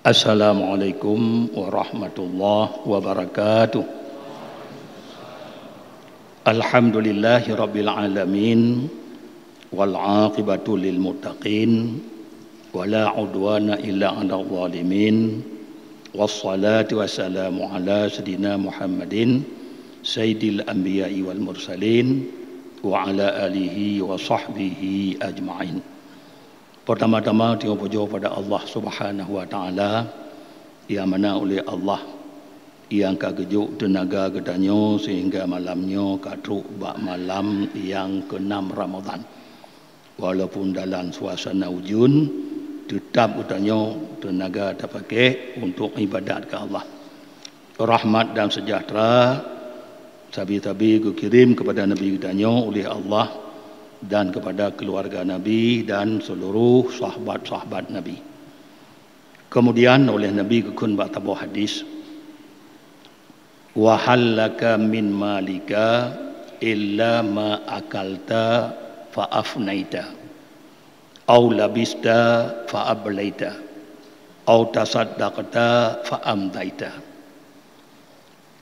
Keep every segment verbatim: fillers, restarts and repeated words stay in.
Assalamualaikum warahmatullahi wabarakatuh. Alhamdulillahirabbil alamin, wal aqibatu lil muttaqin, wala udwana illa 'alal zalimin. Wassalatu wassalamu ala sayyidina Muhammadin, sayyidil anbiya'i wal mursalin, wa ala alihi wa sahbihi ajma'in. Pertama-tama, tanyoe pujoe pada Allah Subhanahu wa Taala, nyang mana uleh Allah nyang ka geujok teunaga geutanyoe sehingga malam nyoe ka trok bak malam nyang keenam Ramadhan. Walaupun dalam suasana ujeuen, teutab geutanyoe teunaga tapakék untuk ibadat keu Allah. Rahmat dan sejahtera sabe-sabe geukirém keupada Nabi geutanyoe uleh Allah dan keupada keuluwarga Nabi dan seuluruh sahabat-sahabat Nabi. Keumudian, uleh Nabi geukheun bak saboh hadis, "Wa hal laka min malika illa ma akalta fa afnaita, au labista fa ablaita, au tasaddaqta fa amdaita."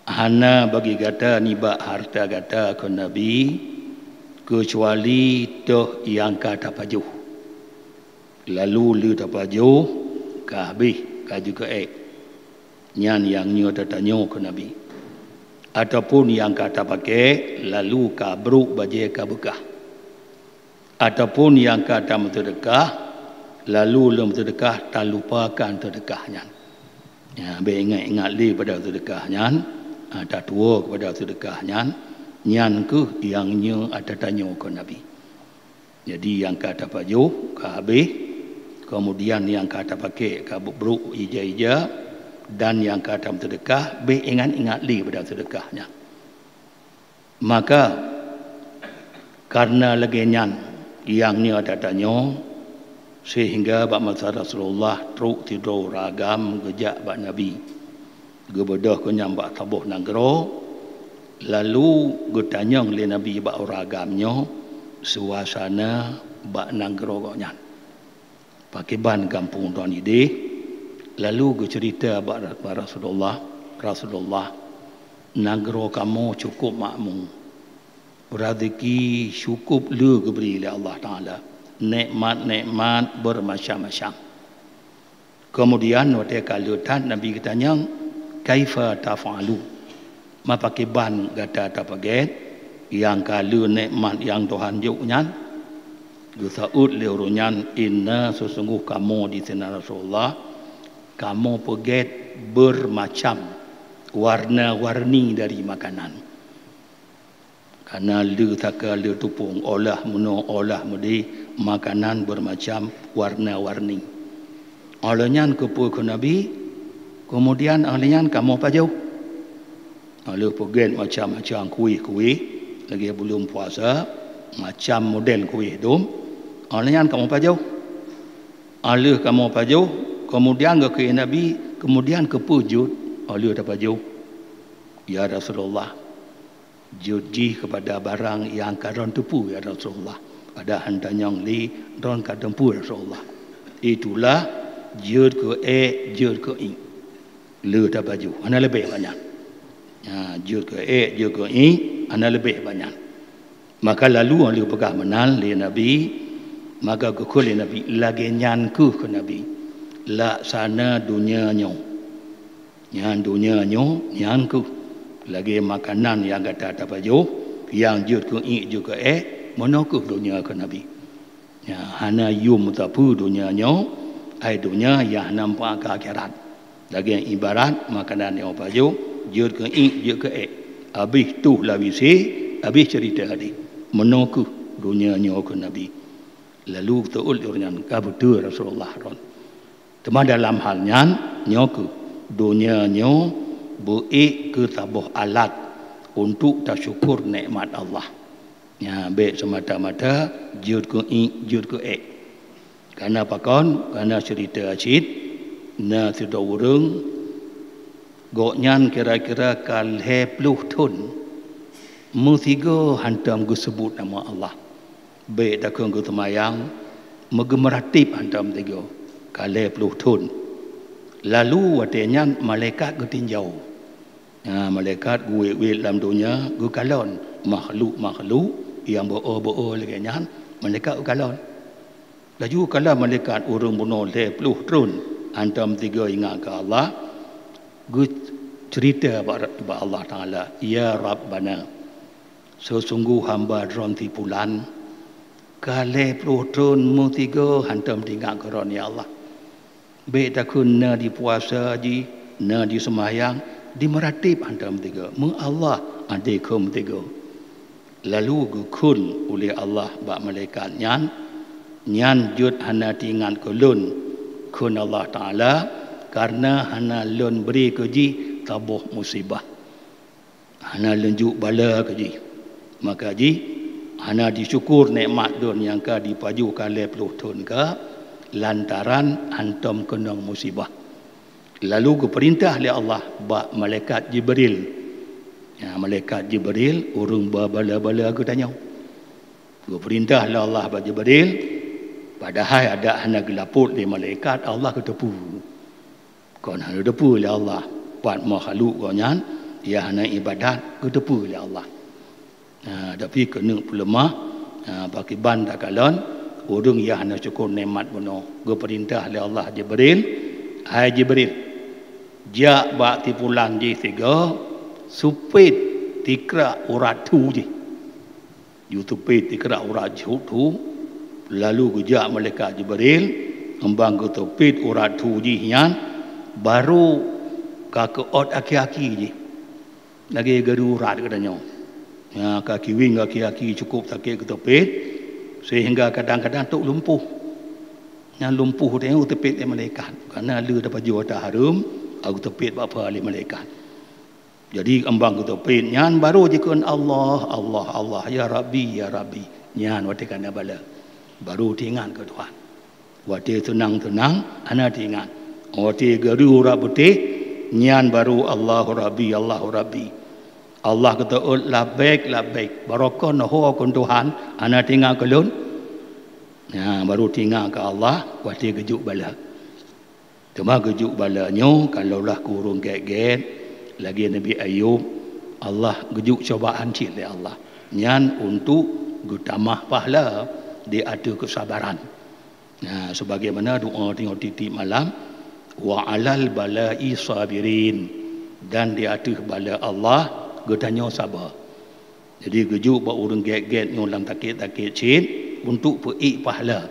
Hana bagi gata nibak hareuta gata, kheun Nabi, keucuali toh nyang ka tapajoh. Lalu lheueh tapajoh, ka habéh, ka jeuet keu ék. Nyan nyang nyoe tatanyoe, kheun Nabi. Ataupun nyang ka tapakék, lalu ka brok bajée ka beukah. Ataupun nyang ka tameuseudeukah, lalu lom seudeukah talupakan seudeukah nyan. Ya, bék ingat-ingat lé pada seudeukah nyan, ha, tatuwoe keupada seudeukah nyan, nyan kheueh nyang nyoe ata tanyoe keu Nabi. Jadi, nyang ka tapajoh ka habéh, keumudian nyang ka tapakék ka brok ija-ija, dan nyang ka tameuseudeukah, bék ingat-ingat lé pada seudeukah nyan. Maka, kareuna lagée nyan nyang nyoe ata tanyoe, sehingga bak masa Rasulullah trok sidroe ureuëng agam geujak bak Nabi. Geubeudôh keu nyan bak saboh nanggroe, lalu geutanyong lé Nabi bak ureuëng agam nyoe suasana bak nanggroe gobnyan. Pakriban gampông droe ideh, lalu geuceurita bak Ra-, bak Rasulullah, "Rasulullah, nanggroe kamoe cukôp makmu. Raseuki cukôp le geubri lé Allah Taala, nikmat-nikmat beurmacam-macam." Keumudian watée ka le that Nabi geutanyong, "Kaifa taf'alu?" Ma pakriban gata tapaget nyang ka le nikmat nyang Tuhan jok nyan? Geuseuôt lé ureuëng nyan, "Inna, sesungguh kamoe di sinan Rasulullah, kamoe peugét beurmacam warna-warni dari makanan." Kana le saka le tupông, olah meunoe, olah meudeh, makanan beurmacam warna-warni. Óh lheueh nyan keupeue kheun Nabi, "Keumudian óh lheueh nyan kamoe pajoh?" Óh lheueh peugét macam-macam kuéh-kuéh, lagée buleuen puasa, macam model kuéh dum, "Óh lheueh nyan kamoe pajoh?" Óh lheueh kamoe pajoh, keumudian geukheun Nabi, "Keumudian keupeue jeuet óh lheueh tapajoh?" "Ya Rasulullah, jeuet jih keupada barang nyang ka droen teupeue, ya Rasulullah. Padahai han tanyong lé droen ka teupeue, Rasulullah. Itulah jeuet keu ék, jeuet keu iék. Le tapajoh, hana leubeh bak nyan. Ha, jeuet keu ék, jeuet keu iék, hana leubeh bak nyan." Maka lalu óh lheueh peugah meunan lé Nabi, maka geukheun lé Nabi, "Lagée nyan kheueh," kheun Nabi, "laksana donya nyoe." Nyan donya nyoe, nyan kheueh lagée makanan nyang gata tapajoh, nyang jeuet keu iék, jeuet keu ék, meunoe kheueh donya kheun Nabi. Nyan hana yum sapeue donya nyoe, hai donya nyang hana manfaat keu akhirat. Lagée ibarat makanan nyang pajoh, jeuet keu iék, jeuet keu ék. Habéh tuh lam WC, habéh ceurita hadeh. Meunoe kheueh donya nyoe kheun Nabi. Lalu geuseuôt lé ureuëng nyan, "Ka beutôi Rasulullah droen." Teuma dalam hal nyan, nyoe kheueh, donya nyoe beu-ék keu saboh alat untuk tasyukur nikmat Allah. Nyan bék seumata-mata jeuet keu iék, jeuet keu ék. Kareuna pakon? Kareuna ceurita cit, na sidroe ureuëng, gobnyan kira-kira ka lhée ploh thon Meusigoe hantom geuseubut nama Allah. Bék takheun geuseumayang, meugeumeuratéb hantom sigoe, ka lhée ploh thon. Lalu watée nyan malaikat geutinjau. Na malaikat geuwét-wét lam donya geukalon makhluk-makhluk nyang beu-o-beu lagée nyan, malaikat geukalon. Laju kala malaikat ureuëng bunoe lhée ploh thon hantom sigoe ingat keu Allah, geuceurita bak, bak Allah Taala, "Ya Rabbana, seusunggoh hamba droe si pulan ka lhée ploh thon meusigoe hantom teuingat keu Droe, ya Allah. Bék takheun na dipuasa jih, na diseumayang, dimeuratéb hantom sigoe, meu Allah até kheun sigoe." Lalu geukheun uleh Allah bak malaikat nyan, "Nyan jeuet hana teuingat keu lôn," kheun Allah Taala, "kareuna hana lôn bri keu jih saboh musibah. Hana lôn jok bala keu jih. Maka jih hana disyukur nikmat lôn nyang ka dipajoh ka lhée ploh thon ka, lantaran hantom keunong musibah." Lalu geupeurintah lé Allah bak malaikat Jibril. Ya, malaikat Jibril ureuëng ba bala-bala geutanyoe. Geupeurintah lé Allah bak Jibril, padahai adak hana geulapot lé malaikat, Allah geuteupeue. Kon hana geuteupeue lé Allah, pat makhluk gobnyan nyang hana iébadat geuteupeue lé Allah. Ha, tapi keuneuk peuleumah, ha, pakriban takalon ureuëng nyang hana syukur nikmat bunoe. Geupeurintah lé Allah Jibril, "Hai Jibril, jak bak si pulan jih sigoe, seupet tikrak urat thu jih." Geuteubiet tikrak urat jih thu, lalu geujak malaikat Jibril, ngon ban geuteubiet urat thu jih nyan, barô ka keuôt aki-aki jih. Lagée geuri urat geutanyoe. Nyang ka kiweng aki-aki cukup sakét geuteubiet, seuhingga kadang-kadang trok lumpuh. Nyan lumpuh teuh geuteubiet lé malaikat. Kareuna lé tapajoh ata hareuem, geuteubiet bak pha lé malaikat. Jadi, ngon ban geuteubiet nyan barô jikheun, "Allah, Allah, Allah, ya Rabbi, ya Rabbi." Nyan watée ka na bala. Barô teuingat keu Tuhan. Watée seunang-seunang, hana teuingat. Watée geuri urat beuteh, nyan barô, "Allahu Rabbi, Allahu Rabbi." Allah geuteuôt, "Labbaik, labbaik." Barô kon ho kheun Tuhan, hana teuingat keu lôn. Nah, barô teuingat keu Allah, watée geujok bala. Teuma geujok bala nyoe ka lôn lah keu ureuëng gét-gét, lagée Nabi Ayub, Allah geujok cobaan cit lé Allah. Nyan untuk geutamah pahala di ateueh keusabaran. Nah, sebagaimana doa tanyoe tieb-tieb malam, "Wa 'alal bala'i sabirin," dan di ateueh bala Allah geutanyoe saba. Jadi, geujok bak ureuëng gét-gét nyoe lam sakét-sakét cit untuk peuék pahala,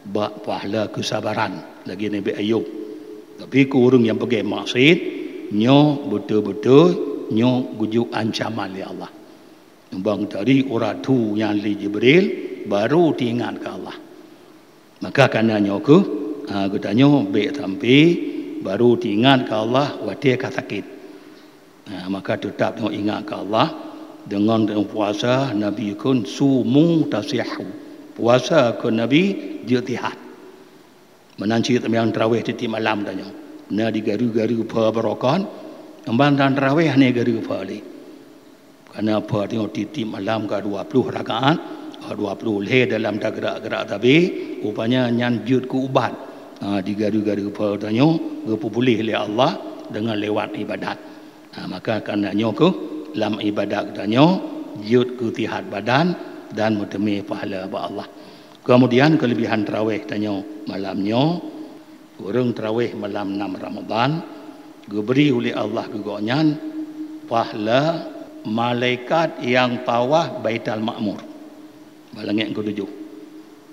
bak pahala keusabaran lagée Nabi Ayub. Tapi keu ureuëng nyang peugét maksiet, nyoe beutôi-beutôi nyoe geujok ancaman lé Allah. Ngon ban geutari urat thu nyan lé Jibril, barô teuingat keu Allah. Maka kareuna nyoe kheueh, ha, geutanyoe bék sampoe barô teuingat keu Allah watée ka sakét. Ha, maka teutab nyoe ingat keu Allah deungon puasa. Nabi kheun, "Sumu tasihhu." Puasa kheun Nabi jeuet sihat. Meunan cit seumayang tarawih tieb-tieb malam tanyoe. Na digeuri-geuri pha barô kon, ngon ban tarawih hana geuri pha lé. Kareuna pha tanyoe tieb-tieb malam ka dua ploh rakaat, dua ploh lhée dalam tagrak-grak sabe, rupanya nyan jeuet keu ubat. Ha, digeuri-geuri pha tanyoe geupeupuléh lé Allah deungon lewat iébadat. Ha, maka kareuna nyoe kheueh lam iébadat geutanyoe jeuet keu sihat badan dan meuteumé pahala bak Allah. Keumudian keuleubihan tarawih tanyoe malam nyoe, ureuëng tarawih malam nam Ramadhan, geubri ulé Allah keu gobnyan pahala malaikat nyang tawaf Baitul Ma'mur, bak langét nyang keutujoh.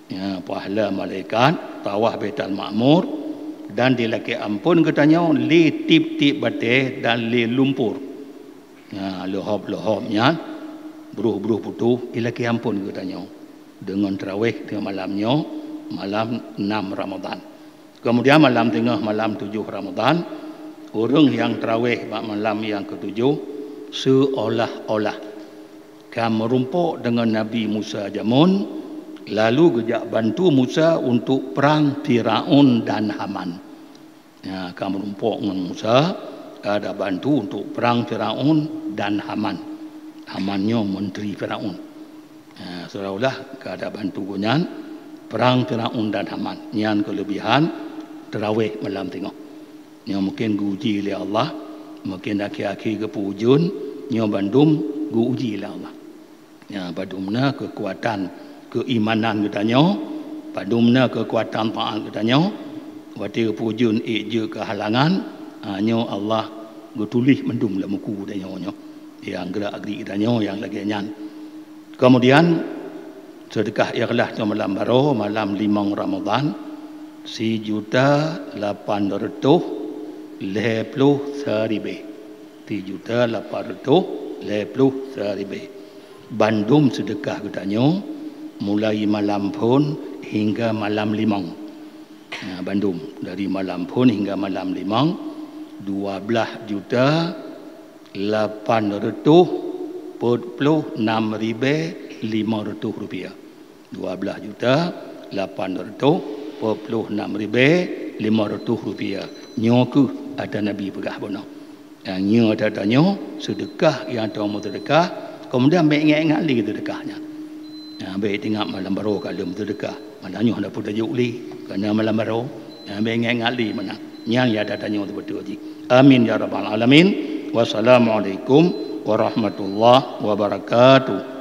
Ya, pahala malaikat tawaf Baitul Ma'mur dan dilakée amphon geutanyoe lé tieb-tieb batée dan lé lumpur. Ya, leuhob-leuhob nyan, broh-broh putôh ilakée amphon geutanyoe deungon tarawih teungoh malam nyoe, malam nam Ramadhan. Keumudian malam teungoh malam tujoh Ramadhan, ureuëng nyang tarawih bak malam nyang keutujoh seuolah-olah ka meurumpok deungon Nabi Musa jameun, lalu geujak bantu Musa untuk prang Firaun dan Haman. Ya, ka meurumpok ngon Musa, ka da bantu untuk prang Firaun dan Haman. Haman nyoe menteri Firaun. Ha, seolah-olah ka tabantu gobnyan perang Firaun dan Haman. Nyan keulebihan taraweh malam singoh. Nyoe mungken geuuji lé Allah, mungken akhé-akhé geupeuujeuen, nyoe bandum geuuji lé Allah. Nyan bandum na keukuatan keuimanan geutanyoe, bandum na keukuatan taat geutanyoe. Watée geupeuujeuen ék jeuet keu halangan, ha, nyoe Allah geutuléh mandum lam buku geutanyoe nyoe. Nyang gerak-gerik geutanyoe nyang lagée nyan. Keumudian, seudeukah ikhlas nyoe malam baroe, malam limong Ramadhan, sijuta lapan reutôh lhée ploh siribée. Sijuta lapan reutôh lhée ploh siribée. Bandum seudeukah geutanyoe, mulai malam phon hingga malam limong. Nah, bandum dari malam phon hingga malam limong, dua blaih juta lapan reutôh peuet ploh nam ribée limong reutôh rupiah. Dua blaih juta lapan reutôh peuet ploh nam ribée limong reutôh rupiah. Nyoe kheueh ata Nabi peugah bunoe. Nyang nyoe ata tanyoe seudeukah nyang tanyoe meuseudeukah, keumudian bék ingat-ingat lé seudeukah nyan. Nah, bék teuingat malam baroe ka lheueh meuseudeukah. Malam nyoe hana peue tajok lé, ka na malam baroe. Nah, bék ingat-ingat lé meunan. Nyan nyang ata tanyoe seubeutôi jih. Amin ya rabbal alamin. Wassalamualaikum warahmatullahi wabarakatuh.